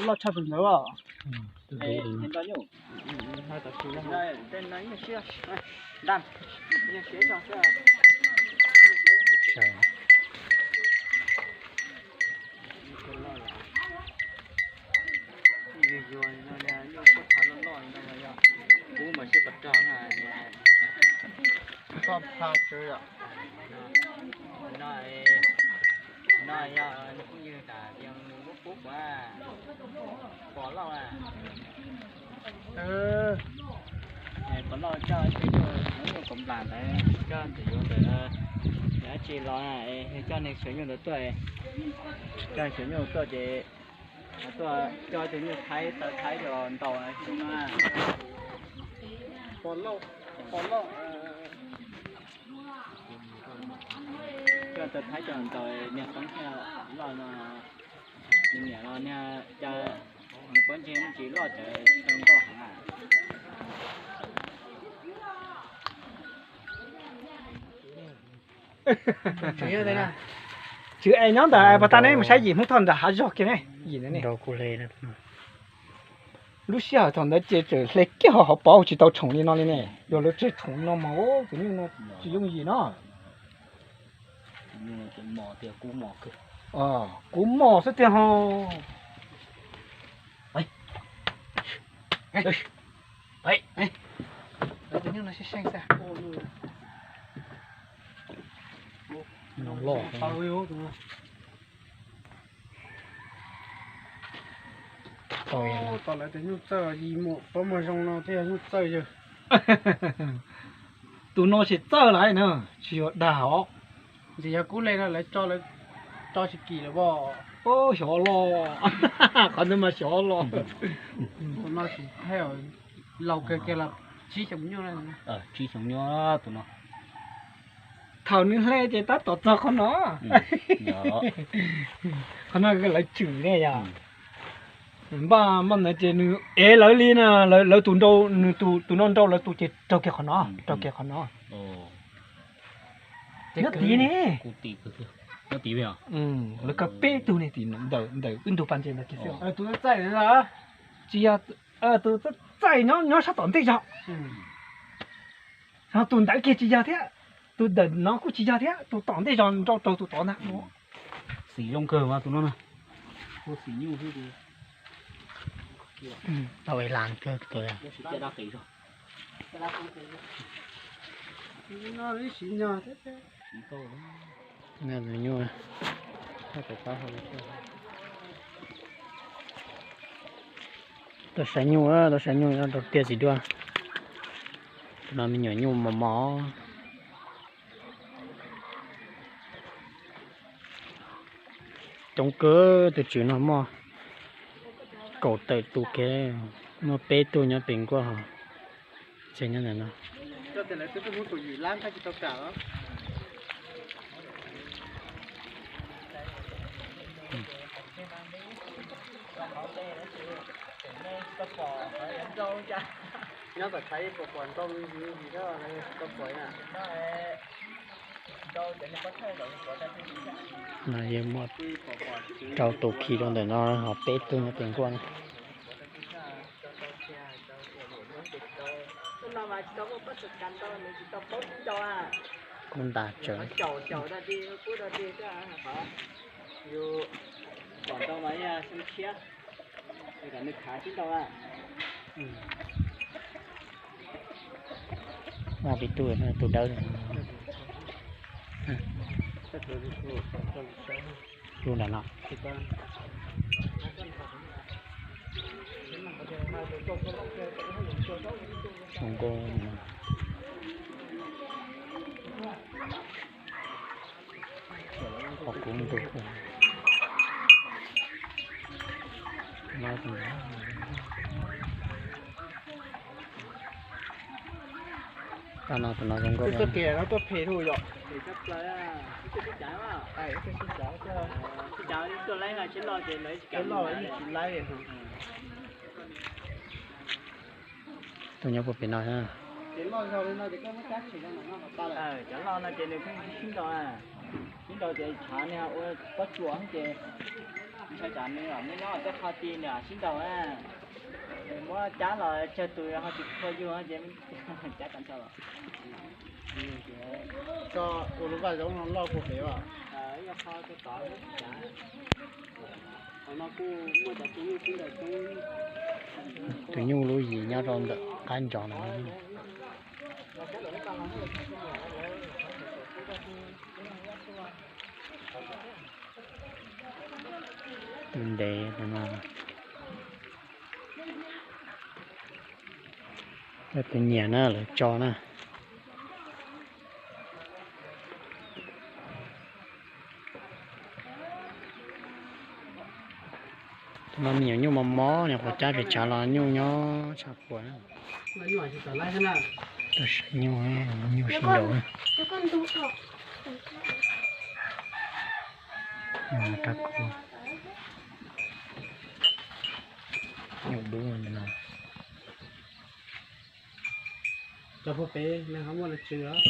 Loj tshaj tus ntawd os. Koj pha tsw yom. No, no yog phooj ywg tas yog mus lub qub kuv pom lauj. Pom lauj coj tus nyuj kaum nplas ntawd coj ntawm yuav ntawm dab tsi los, coj niag xyov nyuj ntawd tuaj, coj xyov nyuj tuaj ces tuaj coj tus nyuj thaib taw thaib los ntaus no. Pom lauj, pom lauj. Coj taw thaib coj ntaus niag poob thiaj loj no. Nws niam los niag cas nws pob ntseg tsis loj txawm tau nkauj heev. Tswv es nyob ntawm pas tas ne, mus saib yim Hmoob Thoj ntawm hav zog kiag ne, yim ntawd ne. Lub sij hawm thaum ntawd ces tseem hle kiag hauv pov tsis tau tshoom li no li ne, yog lawv tseg tshoom li no mas tus nyuj no tsis yooj yim no. Kuv mos xwb tiag ho. Tus nyuj no seej seej xwb. Tom lawv tias nyuj txawj, yim muam pab muag zoo no thiaj yog nyuj txawj yawg. Tus no tsis txawj lawm na, tsis yog dag os. Ntxim yog kub le no lawv tso, lawv tso tsis kim lawm os. Xyov los, qhov ntawd mas xyov los. Tus no tsis thej, laus kawg kiag los tsib xyoos nyuaj. Tsib xyoos nyuaj tus no. Thaum nws hle ces tab tom txog qhov no. Qhov no lawv tswm ne yog. Npaj npaj ntawd ces nws ev lawv li na, lawv tus nrau, nws tus no nrau lawv tus ces raug kiag qhov no, raug kiag qhov no. Nyob tid ne. Lawv kawg peb tug ne, tim ntawm wb ntug pas ntses ntawd kiag xwb. Tsis yog, tus txaij nyob sab tom ntej zog. Ho tus ntawd kiag tsis yog thiab, tus ntawm no kuj tsis yog thiab, tus tom ntej zog nrau raug tus tod ntag. Xim zoo kawg mas tus no na. Xim nyuj xwb. Tau las kawg tus. Tau saib nyuj, tau saib nyuj rau tiaj txiv duaj. Tus no me nyuam nyuj mos mos. Coob kawg, tus tswv no muaj kaum tawm tus kiag, muaj peb tug nyob pem nkuaj hos, tseg nyob ntawm no. Nyob tom tshav ib puas pom nrau me ntsis me ntsis thiab tsis tau pom na. No yeej muaj rau tus khi rau ntawm no ho peb tug nyob pem nkuaj na. Kub ntas tsawv. Muaj pib tug, tus dawb. Lub nram no. Zoo nkauj. Qhov kub ntug. Tab no tus no zoo nkauj. Txoj kev no tuaj phem dhau yom. Tus nyob puag pem no. Cov loj no ces nws pheej sib nraus, sib nraus ces tshav niag ua pob tsuas ces Ntshaw tsam nws nyob tej qho ti nws sib nraus na. Nws muab cab los tsawg tus ho tsis qhuas yus ces cab tag nrho los. Tso ua lub vaj zaub no loj puag pem os. Tus nyuj lub yim nyob rau ntawm qab ntsov no. Tus ntev no. Yog tus nyiam na lawv tso na. Tus no me nyuam nyuj mos mos, nyuam qhuav cab pes tsawv los nyuj nyob tshaj puas. Tus sav nyuj, nyuj sib nraus. Rab kub, nyuj dub no. Cov puag pem no ho muaj lawv tsw os.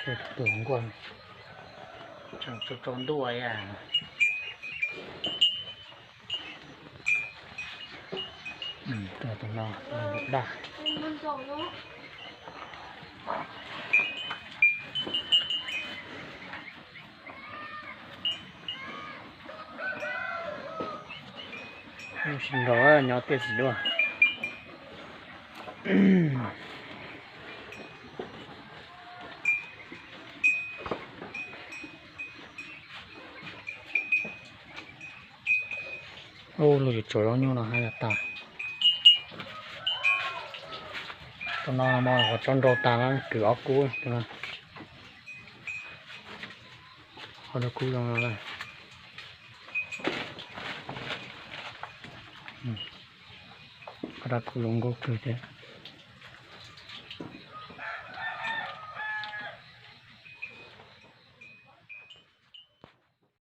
Tus nkuaj tseem tsaus ntuj ib yam. Tus no daj. Nyuj sib nraus nyob tiaj xim duaj. Ub, lub tsuav zaub nyuj no haj yam tas. Tus no mas qhov tsob nrau tas na, kwv ob kub tus no. Qhov rab kub zoo no. Qhov rab kub zoo nkauj kawg thiab.